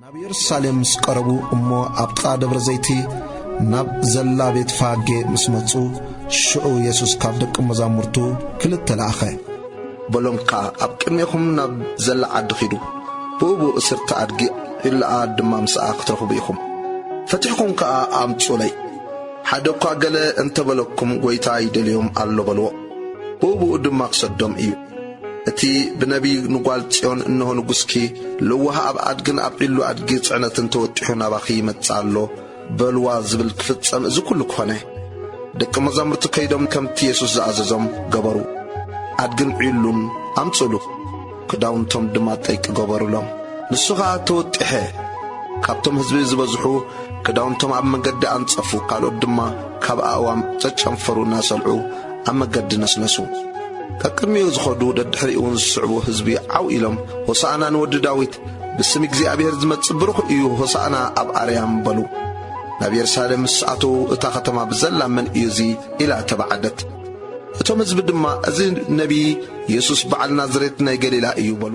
ናብ ኢየሩሳሌም ምስ ቀረቡ እሞ ኣብ ጥቓ ደብረ ዘይቲ ናብ ዘላ ቤት ፋጌ ምስ መጹ፣ ሽዑ የሱስ ካብ ደቂ መዛሙርቱ ክልተ ለኣኸ። በሎም ከኣ፣ "ኣብ ቅድሜኹም ናብ ዘላ ዓዲ ኺዱ፣ ብእኡ እስርቲ ኣድጊ ዒላኣ ድማ ምስኣ ክትረኽቡ ኢኹም። ፈቲሕኩም ከኣ ኣምጹለይ። ሓደ እኳ ገለ እንተ በለኩም፣ ጐይታ ይደልዮም ኣሎ በልዎ፣ ብእኡ ድማ ክሰዶም እዩ። እቲ ብነቢይ ንጓል ጽዮን፣ 'እንሆ ንጉስኪ ለዋህ ኣብ ኣድግን ኣብ ዒሉ ኣድጊ ጽዕነትን ተወጢሑ ናባኺ ይመጽእ ኣሎ' በልዋ ዝብል ክፍጸም እዚ ኩሉ ኮነ።" ደቂ መዛሙርቲ ከይዶም ከምቲ የሱስ ዝኣዘዞም ገበሩ። ኣድግን ዒሉን ኣምጽሉ፣ ክዳውንቶም ድማ ጠይቂ ገበሩሎም። ንሱ ኸኣ ተወጢሐ። ካብቶም ህዝቢ ዝበዝሑ ክዳውንቶም ኣብ መንገዲ ኣንጸፉ፣ ካልኦት ድማ ካብ ኣእዋም ጨጨንፈሩ እናሰልዑ ኣብ መገዲ ነስነሱ። ቀቅድሚኡ ዝኸዱ ደድሕሪኡ እውን ዝስዕቡ ህዝቢ ዓው ኢሎም፣ "ሆሳዕና ንወዲ ዳዊት! ብስም እግዚኣብሔር ዝመጽእ ብሩኽ እዩ! ሆሳዕና ኣብ ኣርያም!" በሉ። ናብ የሩሳሌም ምስ ኣተዉ፣ እታ ኸተማ ብዘላ፣ "መን እዩ እዚ?" ኢላ ተባዓደት። እቶም ህዝቢ ድማ፣ "እዚ ነቢይ የሱስ በዓል ናዝሬት ናይ ገሊላ እዩ" በሉ።